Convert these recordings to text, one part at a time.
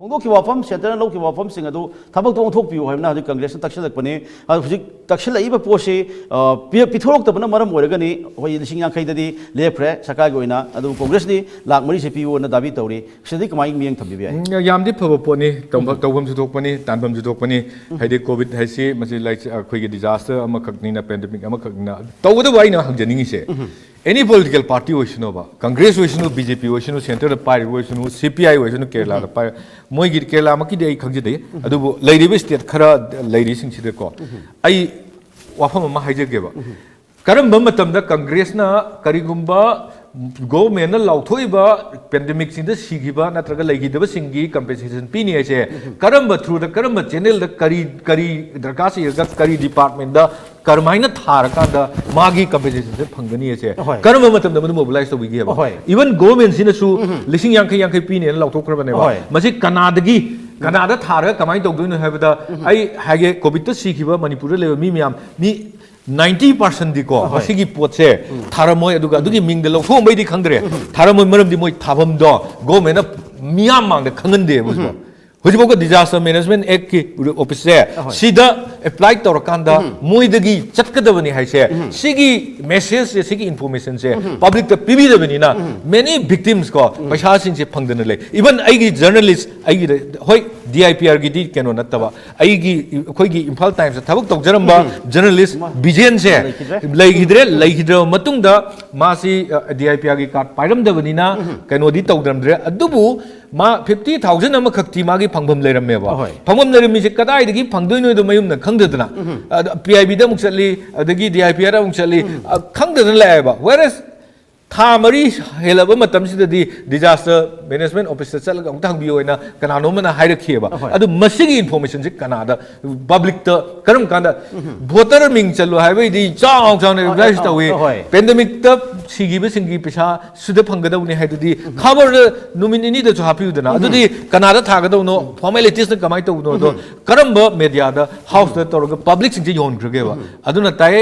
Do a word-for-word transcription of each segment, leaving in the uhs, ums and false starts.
ꯐꯣꯡꯗꯣꯛꯈꯤꯕ ꯋꯥꯐꯝ, ꯁꯦꯟꯇꯔꯅ ꯂꯧꯈꯤꯕ ꯋꯥꯐꯝꯁꯤꯡ ꯑꯗꯨ ꯊꯕꯛꯇ ꯑꯣꯟꯊꯣꯛꯄꯤꯌꯨ ꯍꯥꯏꯕꯅ ꯍꯧꯖꯤꯛ ꯀꯪꯒ꯭ꯔꯦꯁꯅ ꯇꯛꯁꯤꯜꯂꯛꯄꯅꯤ꯫ ꯑꯗꯨ ꯍꯧꯖꯤꯛ ꯇꯛꯁꯤꯜꯂꯛꯏꯕ ꯄꯣꯠꯁꯤ, ꯑ, ꯄꯤ-, ꯄꯤꯊꯣꯔꯛꯇꯕꯅ ꯃꯔꯝ ꯑꯣꯏꯔꯒꯅꯤ ꯑꯩꯈꯣꯏ ꯂꯤꯁꯤꯡ ꯌꯥꯡꯈꯩꯗꯗꯤ ꯂꯦꯞꯈ꯭ꯔꯦ ꯁꯔꯀꯥꯔꯒꯤ ꯑꯣꯏꯅ꯫ ꯑꯗꯨꯕꯨ ꯀꯪꯒ꯭ꯔꯦꯁꯅꯤ ꯂꯥꯈ ꯃꯔꯤꯁꯦ ꯄꯤꯌꯨꯅ ꯗꯥꯕꯤ ꯇꯧꯔꯤ꯫ ꯁꯤꯗꯤ ꯀꯃꯥꯏꯅ ꯃꯤꯠꯌꯦꯡ ꯊꯝꯕꯤꯕ ꯌꯥꯏ? ꯎꯝ, ꯌꯥꯝꯗꯤ ꯐꯕ ꯄꯣꯠꯅꯤ꯫ ꯇꯧꯕ-, ꯎꯝ꯫ ꯇꯧꯐꯝꯁꯨ ꯊꯣꯛꯄꯅꯤ, ꯇꯥꯟꯐꯝꯁꯨ ꯊꯣꯛꯄꯅꯤ꯫ ꯎꯝ꯫ ꯍꯥꯏꯗꯤ ꯀꯣꯚꯤꯗ ꯍꯥꯏꯁꯤ ꯃꯁꯤ ꯂꯥꯏꯆ-, ꯑꯩꯈꯣꯏꯒꯤ disaster ꯑꯃꯈꯛꯅꯤꯅ, pandemic ꯑꯃꯈꯛꯅꯤꯅ꯫ ꯇꯧꯕꯇꯕꯨ ꯑꯩꯅ ꯍꯪꯖꯅꯤꯡꯉꯤꯁꯦ, ꯎꯝ꯫ Any political party ꯑꯣꯏꯁꯅꯨꯕ, ꯀꯪꯒ꯭ꯔꯦꯁ ꯑꯣꯏꯁꯅꯨ, ꯕꯤ ꯖꯦ ꯄꯤ ꯑꯣꯏꯁꯅꯨ, ꯁꯦꯟꯇꯔꯗ ꯄꯥꯏꯔꯤꯕ ꯑꯣꯏꯁꯅꯨ, ꯁꯤ ꯄꯤ ꯑꯥꯏ ꯑꯣꯏꯁꯅꯨ, ꯀꯦꯔꯂꯥꯗ ꯄꯥꯏꯔ-, ꯃꯣꯏꯒꯤ ꯀꯦꯔꯂꯥꯃꯛꯀꯤꯗꯤ ꯑꯩ ꯈꯪꯖꯗꯦ, ꯑꯗꯨꯕꯨ ꯂꯩꯔꯤꯕ state ꯈꯔ ꯂꯩꯔꯤꯁꯤꯡꯁꯤꯗꯀꯣ, ꯑꯩ ꯋꯥꯐꯝ ꯑꯃ ꯍꯥꯏꯖꯒꯦꯕ꯫ ꯀꯔꯝꯕ ꯃꯇꯝꯗ ꯀꯪꯒ꯭ꯔꯦꯁꯅ ꯀꯔꯤꯒꯨꯝꯕ governmentꯅ ꯂꯥꯎꯊꯣꯛꯏꯕ pandemicꯁꯤꯡꯗ ꯁꯤꯈꯤꯕ ꯅꯠꯇ꯭ꯔꯒ ꯂꯩꯈꯤꯗꯕꯁꯤꯡꯒꯤ compensation ꯄꯤꯅꯤ ꯍꯥꯏꯁꯦ, ꯀꯔꯝꯕ throughꯗ, ꯀꯔꯝꯕ channelꯗ, ꯀꯔꯤ, ꯀꯔꯤ ꯗꯔꯀꯥꯔꯁꯤ ꯏꯔꯒ, ꯀꯔꯤ departmentꯗ ꯀꯔꯝꯍꯥꯏꯅ ꯊꯥꯔꯀꯥꯟꯗ ꯃꯥꯒꯤ compensationꯁꯦ ꯐꯪꯒꯅꯤ ꯍꯥꯏꯁꯦ, ꯍꯣꯏ꯫ ꯀꯔꯝꯕ ꯃꯇꯝꯗ ꯃꯗꯨ mobilize ꯇꯧꯕꯤꯒꯦꯕ? ꯍꯣꯏ꯫ Even governmentꯁꯤꯅꯁꯨ ꯎꯝ꯫ ꯂꯤꯁꯤꯡ ꯌꯥꯡꯈꯩ, ꯌꯥꯡꯈꯩ ꯄꯤꯅꯦꯅ ꯂꯥꯎꯊꯣꯛꯈ꯭ꯔꯕꯅꯦꯕ꯫ ꯍꯣꯏ꯫ ꯃꯁꯤ ꯀꯅꯥꯗꯒꯤ, ꯀꯅꯥꯗ ꯊꯥꯔꯒ ꯀꯃꯥꯏꯅ ꯇꯧꯗꯣꯏꯅꯣ ꯍꯥꯏꯕꯗ, ꯎꯝ꯫ ꯑꯩ ꯍꯥꯏꯒꯦ, ꯀꯣꯚꯤꯗꯇ ꯁꯤꯈꯤꯕ ꯃꯅꯤꯄꯨꯔꯗ ꯂꯩꯕ ꯃꯤ ꯃꯌꯥꯝ, ꯃꯤ ninety percentꯗꯤꯀꯣ, ꯍꯣꯏ꯫ ꯃꯁꯤꯒꯤ ꯄꯣꯠꯁꯦ ꯎꯝ꯫ ꯊꯥꯔꯝꯃꯣꯏ, ꯑꯗꯨꯒ ꯑꯗꯨꯒꯤ ꯃꯤꯡꯗ ꯂꯧꯊꯣꯛꯑꯝꯕꯩꯗꯤ ꯈꯪꯗ꯭ꯔꯦ꯫ ꯎꯝ꯫ ꯊꯥꯔꯝꯃꯣꯏ ꯃꯔꯝꯗꯤ ꯃꯣꯏ ꯊꯥꯐꯝꯗꯣ governmentꯅ ꯃꯤꯌꯥꯝ ꯃꯥꯡꯗ ꯈꯪꯍꯟꯗꯦꯕ ꯍꯧꯖꯤꯛꯐꯥꯎ꯫ ꯎꯝ꯫ ꯍꯧꯖꯤꯛꯐꯥꯎꯕ Disaster Management Actꯀꯤ officeꯁꯦ ꯑꯍꯣꯏ꯫ ꯁꯤꯗ apply ꯇꯧꯔꯀꯥꯟꯗ ꯎꯝ꯫ ꯃꯣꯏꯗꯒꯤ ꯆꯠꯀꯗꯕꯅꯤ ꯍꯥꯏꯁꯦ, ꯎꯝ꯫ ꯁꯤꯒꯤ messageꯁꯦ, ꯁꯤꯒꯤ informationꯁꯦ ꯎꯝ꯫ Publicꯇ ꯄꯤꯕꯤꯗꯕꯅꯤꯅ ꯎꯝ꯫ Many victimsꯀꯣ ꯎꯝ꯫ ꯄꯩꯁꯥꯁꯤꯡꯁꯦ ꯐꯪꯗꯅ ꯂꯩ꯫ Even ꯑꯩꯒꯤ journalist, ꯑꯩꯒꯤꯗ, ꯍꯣꯏ, D I P Rꯒꯤꯗꯤ ꯀꯩꯅꯣ ꯅꯠꯇꯕ, ꯑꯩꯒꯤ, ꯑꯩꯈꯣꯏꯒꯤ Imphal Timesꯇ ꯊꯕꯛ ꯇꯧꯖꯔꯝꯕ ꯎꯝ꯫ Journalist ꯃꯥ-, ꯕꯤꯖꯦꯟꯁꯦ ꯂꯩꯈꯤꯗ꯭ꯔꯦ꯫ ꯂꯩꯈꯤꯗ꯭ꯔꯦ꯫ ꯂꯩꯈꯤꯗ꯭ꯔꯕ ꯃꯇꯨꯡꯗ ꯃꯥꯁꯤ, ꯑ, D I P Rꯒꯤ card ꯄꯥꯏꯔꯝꯗꯕꯅꯤꯅ ꯎꯝ꯫ ꯀꯩꯅꯣꯗꯤ ꯇꯧꯗ꯭ꯔꯝꯗ꯭ꯔꯦ꯫ ꯑꯗꯨꯕꯨ ꯃꯥ fifty thousand ꯑꯃꯈꯛꯇꯤ ꯃꯥꯒꯤ ꯐꯪꯐꯝ ꯂꯩꯔꯝꯃꯦꯕ꯫ ꯑꯍꯣꯏ꯫ ꯐꯪꯐꯝ ꯂꯩꯔꯝꯃꯤꯁꯦ ꯀꯗꯥꯏꯗꯒꯤ ꯐꯪꯗꯣꯏꯅꯣꯗꯣ ꯃꯌꯨꯝꯅ ꯈꯪꯗꯗꯅ, ꯎꯝ꯫ ꯑꯗ P I Bꯗ ꯑꯃꯨꯛ ꯆꯠꯂꯤ, ꯑꯗꯒꯤ D I P Rꯗ ꯑꯃꯨꯛ ꯆꯠꯂꯤ, ꯎꯝ꯫ ꯑ, ꯈꯪꯗꯗꯅ ꯂꯥꯛꯑꯦꯕ꯫ Whereas ꯊꯥ ꯃꯔꯤ ꯍꯦꯜꯂꯕ ꯃꯇꯝꯁꯤꯗꯗꯤ Disaster Management Officeꯇ ꯆꯠꯂꯒ ꯑꯃꯨꯛꯇ ꯍꯪꯕꯤꯌꯨ ꯍꯥꯏꯅ ꯀꯅꯥꯅꯣꯝꯃꯅ ꯍꯥꯏꯔꯛꯈꯤꯑꯕ꯫ ꯑꯍꯣꯏ꯫ ꯑꯗꯨ ꯃꯁꯤꯒꯤ informationꯁꯦ ꯀꯅꯥꯗ, publicꯇ ꯀꯔꯝ ꯀꯥꯟꯗ ꯎꯝ꯫ Voter ꯃꯤꯡ ꯆꯜꯂꯨ ꯍꯥꯏꯕꯩꯗꯤ ꯆꯥꯎ ꯆꯥꯎꯅ ꯑ, advertise ꯑ, ꯇꯧꯏ꯫ ꯑꯍꯣꯏ꯫ Pandemicꯇ ꯁꯤꯈꯤꯕꯁꯤꯡꯒꯤ ꯄꯩꯁꯥ ꯁꯤꯗ ꯐꯪꯒꯗꯕꯅꯤ ꯍꯥꯏꯗꯨꯗꯤ ꯎꯝ꯫ ꯈꯕꯔꯗ ꯅꯨꯃꯤꯠ ꯅꯤꯅꯤꯗ ꯁꯨ ꯍꯥꯞꯄꯤꯌꯨꯗꯅ꯫ ꯎꯝ꯫ ꯑꯗꯨꯗꯤ ꯀꯅꯥꯗ ꯊꯥꯒꯗꯕꯅꯣ, formalitiesꯅ ꯀꯃꯥꯏꯅ ꯇꯧꯕꯅꯣ, ꯑꯗꯣ ꯎꯝ꯫ ꯀꯔꯝꯕ mediaꯗ, houseꯇ ꯇꯧꯔꯒ publicꯁꯤꯡꯁꯦ ꯌꯣꯟꯈ꯭ꯔꯒꯦꯕ? ꯎꯝ꯫ ꯑꯗꯨꯅ ꯇꯥꯏ,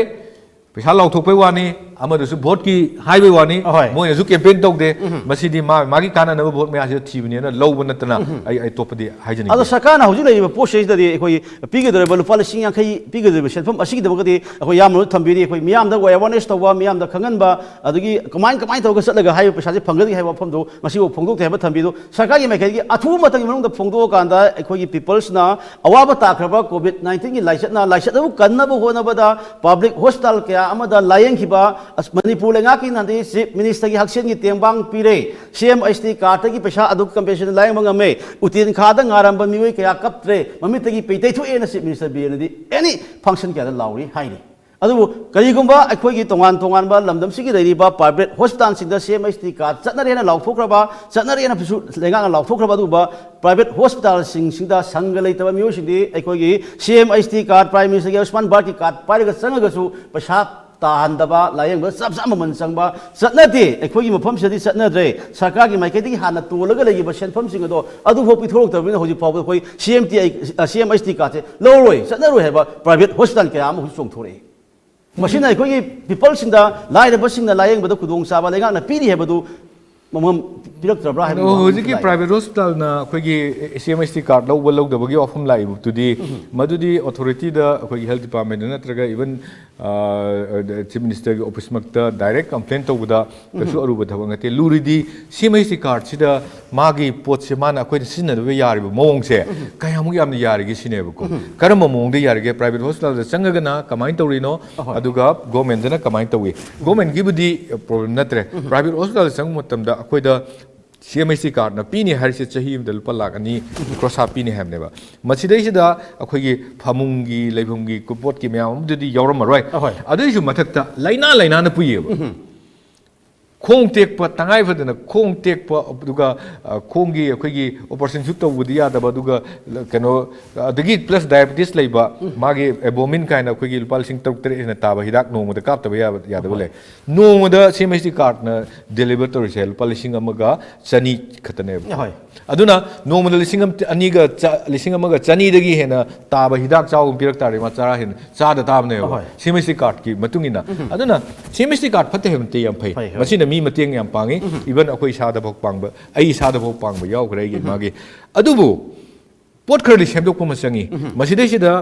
ꯄꯩꯁꯥ ꯂꯥꯎꯊꯣꯛꯄꯩ ꯋꯥꯅꯤ, ꯑꯃꯗꯨꯁꯨ ꯚꯣꯠꯀꯤ ꯍꯥꯏꯕꯩ ꯋꯥꯅꯤ, ꯑꯍꯣꯏ꯫ ꯃꯣꯏꯅꯁꯨ ꯀꯦꯝꯄꯦꯟ ꯇꯧꯗꯦ꯫ ꯃꯁꯤꯗꯤ ꯃꯥ ꯃꯥꯒꯤ ꯀꯥꯟꯅꯅꯕ ꯚꯣꯠ ꯃꯌꯥꯁꯤꯗ ꯊꯤꯕꯅꯦꯅ ꯂꯧꯕ ꯅꯠꯇꯅ ꯑꯩ ꯑꯩ ꯑꯇꯣꯞꯄꯗꯤ ꯍꯥꯏꯖꯅꯤꯡꯗꯦ꯫ ꯑꯗꯣ ꯁꯔꯀꯥꯔꯅ ꯍꯧꯖꯤꯛ ꯂꯩꯔꯤꯕ ꯄꯣꯠꯁꯤꯗꯗꯤ ꯑꯩꯈꯣꯏꯒꯤ ꯄꯤꯒꯗꯧꯔꯤꯕ ꯂꯨꯄꯥ ꯂꯤꯁꯤꯡ ꯌꯥꯡꯈꯩ ꯄꯤꯒꯗꯧꯔꯤꯕ ꯁꯦꯟꯐꯝ ꯑꯁꯤꯒꯤꯗꯃꯛꯇꯗꯤ ꯑꯩꯈꯣꯏ ꯌꯥꯝꯅ ꯊꯝꯕꯤꯔꯤ꯫ ꯑꯩꯈꯣꯏ ꯃꯤꯌꯥꯝꯗ ꯑꯋꯦꯌꯔꯅꯦꯁ ꯇꯧꯕ, ꯃꯤꯌꯥꯝꯗ ꯈꯪꯍꯟꯕ, ꯑꯗꯒꯤ ꯀꯃꯥꯏ ꯀꯃꯥꯏꯅ ꯇꯧꯔꯒ ꯆꯠꯂꯒ ꯍꯥꯏꯔꯤꯕ ꯄꯩꯁꯥꯁꯦ ꯐꯪꯒꯅꯤ ꯍꯥꯏꯕ ꯋꯥꯐꯝꯗꯣ ꯉꯁꯤꯐꯥꯎ ꯐꯣꯡꯗꯣꯛꯇꯦ ꯍꯥꯏꯕ ꯊꯝꯕꯤꯗꯨ, ꯁꯔꯀꯥꯔꯒꯤ ꯃꯥꯏꯀꯩꯗꯒꯤ ꯑꯊꯨꯕ ꯃꯇꯝꯒꯤ ꯃꯅꯨꯡꯗ ꯐꯣꯡꯗꯣꯛꯑꯀꯥꯟꯗ ꯑꯩꯈꯣꯏꯒꯤ ꯄꯤꯄꯜꯁꯅ ꯑꯋꯥꯕ ꯇꯥꯈ꯭ꯔꯕ ꯀꯣꯚꯤꯗ ꯅꯥꯏꯟꯇꯤꯟꯒꯤ ꯂꯥꯏꯆꯠꯅ ꯂꯥꯏꯆꯠ ꯑꯗꯨ ꯀꯟꯅꯕ ꯍꯣꯠꯅꯕꯗ ꯄꯕ꯭ꯂꯤꯛ ꯍꯣꯁꯄꯤꯇꯥꯜ ꯀꯌꯥ ꯑꯃꯗ ꯂꯥꯏꯌꯦꯡꯈꯤꯕ ꯑꯁ-, ꯃꯅꯤꯄꯨꯔ ꯂꯩꯉꯥꯛꯀꯤ ꯅꯍꯥꯟꯗꯤ ꯆꯤꯐ ꯃꯤꯅꯤꯁꯇꯔꯒꯤ ꯍꯛꯁꯦꯜꯒꯤ ꯇꯦꯡꯕꯥꯡ ꯄꯤꯔꯦ꯫ ꯁꯤ ꯑꯦꯝ ꯑꯩꯆ ꯇꯤ ꯀꯥꯔꯗꯇꯒꯤ ꯄꯩꯁꯥ ꯑꯗꯨ ꯀꯝꯄꯦꯟꯁꯦꯁꯟ ꯂꯥꯏꯌꯦꯡꯕ ꯉꯝꯃꯦ꯫ ꯎꯇꯦꯟ ꯈꯥꯗ ꯉꯥꯔꯝꯕ ꯃꯤꯑꯣꯏ ꯀꯌꯥ ꯀꯞꯇ꯭ꯔꯦ꯫ ꯃꯃꯤꯠꯇꯒꯤ ꯄꯩ ꯇꯩꯊꯣꯛꯑꯦꯅ ꯆꯤꯐ ꯃꯤꯅꯤꯁꯇꯔ ꯕꯤꯔꯦꯟꯅꯗꯤ ꯑꯦꯅꯤ ꯐꯪꯁꯟ ꯀꯌꯥꯗ ꯂꯥꯎꯔꯤ ꯍꯥꯏꯔꯤ꯫ ꯑꯗꯨꯕꯨ ꯀꯔꯤꯒꯨꯝꯕ ꯑꯩꯈꯣꯏꯒꯤ ꯇꯣꯉꯥꯟ ꯇꯣꯉꯥꯟꯕ ꯂꯝꯗꯝꯁꯤꯒꯤ ꯂꯩꯔꯤꯕ ꯄ꯭ꯔꯥꯏꯚꯦꯠ ꯍꯣꯁꯄꯤꯇꯥꯜꯁꯤꯡꯗ ꯁꯤ ꯑꯦꯝ ꯑꯩꯆ ꯇꯤ ꯀꯥꯔꯗ ꯆꯠꯅꯔꯦꯅ ꯂꯥꯎꯊꯣꯛꯈ꯭ꯔꯕ, ꯆꯠꯅꯔꯦꯅꯁꯨ ꯂꯩꯉꯥꯛꯅ ꯂꯥꯎꯊꯣꯛꯈ꯭ꯔꯕ ꯑꯗꯨꯒꯨꯝꯕ ꯄ꯭ꯔꯥꯏꯚꯦꯠ ꯍꯣꯁꯄꯤꯇꯥꯜꯁꯤꯡꯁꯤꯡꯗ ꯁꯪꯒ ꯂꯩꯇꯕ ꯃꯤꯑꯣꯏꯁꯤꯡꯗꯤ ꯑꯩꯈꯣꯏꯒꯤ ꯁꯤ M H T card, prime ꯃꯤꯅꯤꯁꯇꯔꯒꯤ ꯑꯌꯨꯁꯃꯥꯟ ꯚꯥꯔꯠꯀꯤ ꯀꯥꯔꯗ ꯄꯥꯏꯔꯒ ꯆꯪꯉꯒꯁꯨ ꯄꯩꯁꯥ ꯇꯥꯍꯟꯗꯕ, ꯂꯥꯏꯌꯦꯡꯕꯗ ꯆꯞ ꯆꯥ ꯃꯃꯜ ꯆꯪꯕ ꯆꯠꯅꯗꯦ꯫ ꯑꯩꯈꯣꯏꯒꯤ ꯃꯐꯝꯁꯤꯗꯗꯤ ꯆꯠꯅꯗ꯭ꯔꯦ꯫ ꯁꯔꯀꯥꯔꯒꯤ ꯃꯥꯏꯀꯩꯗꯒꯤ ꯍꯥꯟꯅ ꯇꯣꯜꯂꯒ ꯂꯩꯈꯤꯕ ꯁꯦꯟꯐꯝꯁꯤꯡ ꯑꯗꯣ ꯑꯗꯨꯐꯥꯎ ꯄꯤꯊꯣꯔꯛꯇꯕꯅꯤꯅ ꯍꯧꯖꯤꯛ ꯐꯥꯎꯕꯗ ꯑꯩꯈꯣꯏ ꯁꯤ ꯑꯦꯝ ꯇꯤ ꯑꯥꯏ, ꯁꯤ ꯑꯦꯝ ꯑꯩꯆ ꯇꯤ ꯀꯥꯔꯗꯁꯦ ꯂꯧꯔꯣꯏ, ꯆꯠꯅꯔꯣꯏ ꯍꯥꯏꯕ ꯄ꯭ꯔꯥꯏꯚꯦꯠ ꯍꯣꯁꯄꯤꯇꯥꯜ ꯀꯌꯥ ꯑꯃ ꯍꯧꯖꯤꯛ ꯆꯣꯡꯊꯣꯔꯛꯏ꯫ ꯃꯁꯤꯅ ꯑꯩꯈꯣꯏꯒꯤ ꯄꯤꯄꯜꯁꯤꯡꯗ, ꯂꯥꯏꯔꯕꯁꯤꯡꯅ ꯂꯥꯏꯌꯦꯡꯕꯗ ꯈꯨꯗꯣꯡꯆꯥꯕ ꯂꯩꯉꯥꯛꯅ ꯄꯤꯔꯤ ꯍꯥꯏꯕꯗꯨ ꯃꯃꯝ ꯄꯤꯔꯛꯇ꯭ꯔꯕ꯭ꯔꯥ ꯍꯥꯏꯕꯒꯤ ꯑꯗꯣ ꯋꯥꯍꯪ ꯑꯃꯁꯨ ꯍꯧꯖꯤꯛꯀꯤ ꯂꯥꯛꯑꯦ꯫ ꯄ꯭ꯔꯥꯏꯚꯦꯠ ꯍꯣꯁꯄꯤꯇꯥꯜꯅ ꯑꯩꯈꯣꯏꯒꯤ ꯁꯤ ꯑꯦꯝ ꯑꯩꯆ ꯇꯤ ꯀꯥꯔꯗ ꯂꯧꯕ ꯂꯧꯗꯕꯒꯤ ꯋꯥꯐꯝ ꯂꯥꯛꯏꯕꯗꯨꯗꯤ, ꯃꯗꯨꯗꯤ ꯑꯣꯊꯣꯔꯤꯇꯤꯗ ꯑꯩꯈꯣꯏꯒꯤ ꯍꯦꯜꯊ ꯗꯤꯄꯥꯔꯠꯃꯦꯟꯗ ꯅꯠꯇ꯭ꯔꯒ ꯏꯚꯟ ꯆꯤꯐ ꯃꯤꯅꯤꯁꯇꯔꯒꯤ ꯑꯣꯐꯤꯁꯃꯛꯇ ꯗꯥꯏꯔꯦꯛ ꯀꯝꯄ꯭ꯂꯦꯟ ꯇꯧꯕꯗ ꯀꯩꯁꯨ ꯑꯔꯨꯕ ꯊꯕꯛ ꯅꯠꯇꯦ꯫ ꯂꯨꯔꯤꯗꯤ ꯁꯤ ꯑꯦꯝ ꯑꯩꯆ ꯇꯤ ꯀꯥꯔꯗꯁꯤꯗ ꯃꯥꯒꯤ ꯄꯣꯠꯁꯦ ꯃꯥꯅ ꯑꯩꯈꯣꯏꯅ ꯁꯤꯖꯤꯟꯅꯗꯕ ꯌꯥꯔꯤꯕ ꯃꯑꯣꯡꯁꯦ ꯀꯌꯥꯃꯨꯛ ꯌꯥꯝꯅ ꯌꯥꯔꯤꯒꯦ ꯁꯤꯅꯦꯕꯀꯣ꯫ ꯀꯔꯝꯕ ꯃꯑꯣꯡꯗ ꯌꯥꯔꯤꯒꯦ? ꯄ꯭ꯔꯥꯏꯚꯦꯠ ꯍꯣꯁꯄꯤꯇꯥꯜꯗ ꯆꯪꯉꯒꯅ ꯀꯃꯥꯏꯅ ꯇꯧꯔꯤꯅꯣ? ꯑꯍꯣꯏ꯫ ꯑꯗꯨꯒ ꯒꯣꯔꯃꯦꯟꯗꯅ ꯀꯃꯥꯏꯅ ꯇꯧꯏ? ꯒꯣꯔꯃꯦꯟꯒꯤꯕꯨꯗꯤ ꯄ꯭ꯔꯣꯕ꯭ꯂꯦꯝ ꯅꯠꯇ꯭ꯔꯦ꯫ ꯄ꯭ꯔꯥꯏꯚꯦꯠ ꯍꯣꯁꯄꯤꯇꯥꯜꯗ ꯆꯪꯕ ꯃꯇꯝꯗ ꯑꯩꯈꯣꯏꯗ ꯁꯤ ꯑꯦꯝ ꯑꯩꯆ ꯇꯤ ꯀꯥꯔꯗꯅ ꯄꯤꯅꯤ ꯍꯥꯏꯔꯤꯁꯦ ꯆꯍꯤ ꯑꯃꯗ ꯂꯨꯄꯥ ꯂꯥꯈ ꯑꯅꯤ ꯈ꯭ꯔꯣꯁꯥ ꯄꯤꯅꯤ ꯍꯥꯏꯕꯅꯦꯕ꯫ ꯃꯁꯤꯗꯩꯁꯤꯗ ꯑꯩꯈꯣꯏꯒꯤ ꯐꯃꯨꯡꯒꯤ, ꯂꯩꯐꯝꯒꯤ, ꯄꯣꯠꯀꯤ ꯃꯌꯥꯝ ꯑꯃꯗꯨꯗꯤ ꯌꯥꯎꯔꯝꯃꯔꯣꯏ꯫ ꯑꯍꯣꯏ꯫ ꯑꯗꯨꯏꯁꯨ ꯃꯊꯛꯇ ꯂꯥꯏꯅꯥ ꯂꯥꯏꯅꯥꯅ ꯄꯨꯏꯌꯦꯕ꯫ ꯈꯣꯡ ꯇꯦꯛꯄ, ꯇꯉꯥꯏ ꯐꯗꯅ ꯈꯣꯡ ꯇꯦꯛꯄ, ꯑꯗꯨꯒ ꯑ, ꯈꯣꯡꯒꯤ ꯑꯩꯈꯣꯏꯒꯤ ꯑꯣꯄꯔꯦꯁꯟꯁꯨ ꯇꯧꯕꯗꯤ ꯌꯥꯗꯕ, ꯑꯗꯨꯒ ꯀꯩꯅꯣ, ꯑꯗꯒꯤ ꯄ꯭ꯂꯁ ꯗꯥꯏꯕꯤꯇꯤꯁ ꯂꯩꯕ, ꯃꯥꯒꯤ ꯑꯦꯕꯣꯃꯤꯟ ꯀꯥꯏꯅ ꯑꯩꯈꯣꯏꯒꯤ ꯂꯨꯄꯥ ꯂꯤꯁꯤꯡ ꯇꯔꯨꯛ ꯇꯔꯦꯠ ꯍꯦꯟꯅ ꯇꯥꯕ ꯍꯤꯗꯥꯛ ꯅꯣꯡꯃꯗ ꯀꯥꯞꯇꯕ ꯌꯥꯕ ꯌꯥꯗꯕ ꯂꯩ꯫ ꯅꯣꯡꯃꯗ ꯁꯤ ꯑꯦꯝ ꯑꯩꯆ ꯇꯤ ꯀꯥꯔꯠꯅ ꯗꯦꯂꯤꯚꯔ ꯇꯧꯔꯤꯁꯦ ꯂꯨꯄꯥ ꯂꯤꯁꯤꯡ ꯑꯃꯒ ꯆꯅꯤ ꯈꯛꯇꯅꯦꯕ꯫ ꯍꯣꯏ꯫ ꯑꯗꯨꯅ ꯅꯣꯡꯃꯗ ꯂꯤꯁꯤꯡ ꯑꯃ, ꯑꯅꯤꯒ ꯆ-, ꯂꯤꯁꯤꯡ ꯑꯃꯒ ꯆꯅꯤꯗꯒꯤ ꯍꯦꯟꯅ ꯇꯥꯕ ꯍꯤꯗꯥꯛ ꯆꯥꯎ ꯑꯃ ꯄꯤꯔꯛ ꯇꯥꯔꯗꯤ ꯃꯥ ꯆꯥꯔꯥ ꯍꯦꯟꯅ ꯆꯥꯗ ꯇꯥꯕꯅꯦꯕ꯫ ꯑꯍꯣꯏ꯫ ꯁꯤ ꯑꯦꯝ ꯑꯩꯆ ꯇꯤ ꯀꯥꯔꯠꯀꯤ ꯃꯇꯨꯡ ꯏꯟꯅ꯫ ꯑꯗꯨꯅ ꯁꯤ ꯑꯦꯝ ꯑꯩꯆ ꯇꯤ ꯀꯥꯔꯠ ꯐꯠꯇꯦ ꯍꯥꯏꯕ ꯅꯠꯇꯦ, ꯌꯥꯝ ꯐꯩ꯫ ꯐꯩ, ꯍꯣꯏ꯫ ꯃꯁꯤꯅ ꯃꯤ ꯃꯇꯦꯡ ꯌꯥꯝ ꯄꯥꯡꯉꯤ꯫ ꯏꯚꯟ ꯑꯩꯈꯣꯏ ꯏꯁꯥꯗꯐꯥꯎ ꯄꯥꯡꯕ, ꯑꯩ ꯏꯁꯥꯗꯐꯥꯎ ꯄꯥꯡꯕ ꯌꯥꯎꯈ꯭ꯔꯦ ꯑꯩꯒꯤ ꯃꯥꯒꯤ꯫ ꯑꯗꯨꯕꯨ ꯄꯣꯠ ꯈꯔꯗꯤ ꯁꯦꯝꯗꯣꯛꯄ ꯑꯃ ꯆꯪꯉꯤ꯫ ꯃꯁꯤꯗꯩꯁꯤꯗ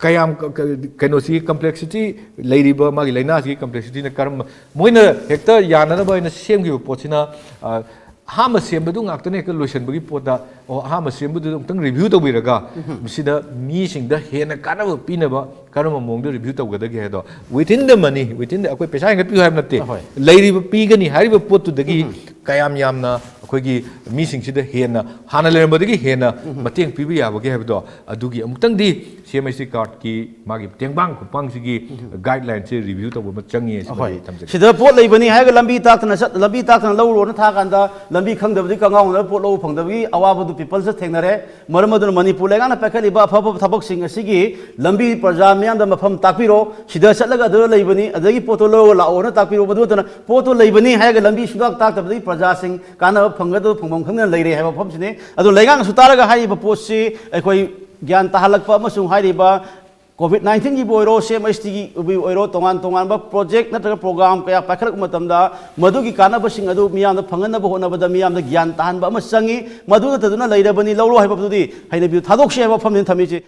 ꯀꯌꯥꯝ ꯀ-, ꯀ-, ꯀꯩꯅꯣꯁꯤꯒꯤ ꯀꯝꯄ꯭ꯂꯦꯛꯁꯤꯇꯤ, ꯂꯩꯔꯤꯕ ꯃꯥꯒꯤ ꯂꯥꯏꯅꯥꯁꯤꯒꯤ ꯀꯝꯄ꯭ꯂꯦꯛꯁꯤꯇꯤꯅ ꯀꯔꯝꯕ, ꯃꯣꯏꯅ ꯍꯦꯛꯇ ꯌꯥꯅꯅꯕ ꯍꯥꯏꯅ ꯁꯦꯝꯈꯤꯕ ꯄꯣꯠꯁꯤꯅ, ꯑ, ꯑꯍꯥꯟꯕ ꯁꯦꯝꯕꯗꯨ ꯉꯥꯛꯇꯅ ꯍꯦꯛꯇ ꯂꯣꯏꯁꯤꯟꯕꯒꯤ ꯄꯣꯠꯇ, ꯑꯣ, ꯑꯍꯥꯟꯕ ꯁꯦꯝꯕꯗꯨꯗ ꯑꯃꯨꯛꯇꯪ ꯔꯤꯚ꯭ꯌꯨ ꯇꯧꯕꯤꯔꯒ, ꯃꯁꯤꯗ ꯃꯤꯁꯤꯡꯗ ꯍꯦꯟꯅ ꯀꯥꯟꯅꯕ ꯄꯤꯅꯕ ꯀꯔꯝꯕ ꯃꯑꯣꯡꯗ ꯔꯤꯚ꯭ꯌꯨ ꯇꯧꯒꯗꯒꯦ ꯍꯥꯏꯗꯣ, within the money, within the, ꯑꯩꯈꯣꯏ ꯄꯩꯁꯥ ꯍꯦꯟꯒꯠꯄꯤꯌꯨ ꯍꯥꯏꯕ ꯅꯠꯇꯦ꯫ ꯑꯍꯣꯏ꯫ ꯂꯩꯔꯤꯕ ꯄꯤꯒꯅꯤ ꯍꯥꯏꯔꯤꯕ ꯄꯣꯠꯇꯨꯗꯒꯤ ꯀꯌꯥꯝ ꯌꯥꯝꯅ ꯑꯩꯈꯣꯏꯒꯤ ꯃꯤꯁꯤꯡꯁꯤꯗ ꯍꯦꯟꯅ, ꯍꯥꯟꯅ ꯂꯩꯔꯝꯕꯗꯒꯤ ꯍꯦꯟꯅ ꯃꯇꯦꯡ ꯄꯤꯕ ꯌꯥꯕꯒꯦ ꯍꯥꯏꯕꯗꯣ, ꯑꯗꯨꯒꯤ ꯑꯃꯨꯛꯇꯪꯗꯤ ꯁꯤ ꯑꯦꯝ ꯑꯩꯆ ꯇꯤ ꯀꯥꯔꯠꯀꯤ ꯃꯥꯒꯤ ꯇꯦꯡꯕꯥꯡ ꯈꯣꯡꯄꯥꯡꯁꯤꯒꯤ ꯒꯥꯏꯗꯂꯥꯏꯟꯁꯦ ꯔꯤꯚ꯭ꯌꯨ ꯇꯧꯕ ꯑꯃ ꯆꯪꯉꯤ꯫ ꯍꯣꯏ꯫ ꯊꯝꯖꯒꯦ꯫ ꯁꯤꯗ ꯄꯣꯠ ꯂꯩꯕꯅꯤ ꯍꯥꯏꯔꯒ ꯂꯝꯕꯤ ꯇꯥꯛꯇꯅ ꯆꯠ-, ꯂꯝꯕꯤ ꯇꯥꯛꯇꯅ ꯂꯧꯔꯣꯅ ꯊꯥ ꯀꯥꯟꯗ, ꯂꯝꯕꯤ ꯈꯪꯗꯕꯗꯤ ꯀꯉꯥꯎꯅ ꯄꯣꯠ ꯂꯧꯕ ꯐꯪꯗꯕꯒꯤ ꯑꯋꯥꯕꯗꯨ ꯄꯤꯄꯜꯁꯇ ꯊꯦꯡꯅꯔꯦ꯫ ꯃꯔꯝ ꯑꯗꯨꯅ ꯃꯅꯤꯄꯨꯔ ꯂꯩꯉꯥꯛꯅ ꯄꯥꯏꯈꯠꯂꯤꯕ ꯑꯐꯕ ꯊꯕꯛꯁꯤꯡ ꯑꯁꯤꯒꯤ ꯂꯝꯕꯤ ꯄ꯭ꯔꯖꯥ ꯃꯤꯌꯥꯝꯗ ꯃꯐꯝ ꯇꯥꯛꯄꯤꯔꯣ, ꯁꯤꯗ ꯆꯠꯂꯒ ꯑꯗꯨꯗ ꯂꯩꯕꯅꯤ, ꯑꯗꯒꯤ ꯄꯣꯠꯇꯣ ꯂꯧꯔꯒ ꯂꯥꯛꯑꯣꯅ ꯇꯥꯛꯄꯤꯔꯣ꯫ ꯃꯗꯨ ꯅꯠꯇꯅ ꯄꯣꯠꯇꯣ ꯂꯩꯕꯅꯤ ꯍꯥꯏꯔꯒ ꯂꯝꯕꯤ ꯁꯨꯡꯇꯥꯛ ꯇꯥꯛꯇꯕꯗꯒꯤ ꯄ꯭ꯔꯖꯥꯁꯤꯡ ꯀꯥꯟꯅꯕ ꯐꯪꯒꯗꯕ ꯐꯪꯐꯝ ꯈꯪꯗꯅ ꯂꯩꯔꯦ ꯍꯥꯏꯕ ꯃꯐꯝꯁꯤꯅꯤ꯫ ꯑꯗꯨ ꯂꯩꯉꯥꯛꯅꯁꯨ ꯇꯥꯔꯒ ꯍꯥꯏꯔꯤꯕ ꯄꯣꯠꯁꯤ ꯑꯩꯈꯣꯏ ꯒ꯭ꯌꯥꯟ ꯇꯥꯍꯜꯂꯛꯄ ꯑꯃꯁꯨꯡ ꯍꯥꯏꯔꯤꯕ ꯀꯣꯚꯤꯗ ꯅꯥꯏꯟꯇꯤꯟꯒꯤꯕꯨ ꯑꯣꯏꯔꯣ, ꯁꯤ ꯑꯦꯝ ꯑꯩꯆ ꯇꯤꯒꯤ ꯑꯣꯏꯔꯣ, ꯇꯣꯉꯥꯟ ꯇꯣꯉꯥꯟꯕ ꯄ꯭ꯔꯣꯖꯦꯛ ꯅꯠꯇ꯭ꯔꯒ ꯄ꯭ꯔꯣꯒ꯭ꯔꯥꯝ ꯀꯌꯥ ꯄꯥꯏꯈꯠꯂꯛꯄ ꯃꯇꯝꯗ ꯃꯗꯨꯒꯤ ꯀꯥꯟꯅꯕꯁꯤꯡ ꯑꯗꯨ ꯃꯤꯌꯥꯝꯗ ꯐꯪꯍꯟꯅꯕ ꯍꯣꯠꯅꯕꯗ ꯃꯤꯌꯥꯝꯗ ꯒ꯭ꯌꯥꯟ ꯇꯥꯍꯟꯕ ꯑꯃ ꯆꯪꯉꯤ꯫ ꯃꯗꯨ ꯅꯠꯇꯗꯨꯅ ꯂꯩꯔꯕꯅꯤ, ꯂꯧꯔꯣ ꯍꯥꯏꯕꯗꯨꯗꯤ ꯍꯩꯅꯕꯤꯗꯨ ꯊꯥꯗꯣꯛꯁꯤ ꯍꯥꯏꯕ ꯋꯥꯐꯝꯅꯤ ꯊꯝꯃꯤꯁꯤ꯫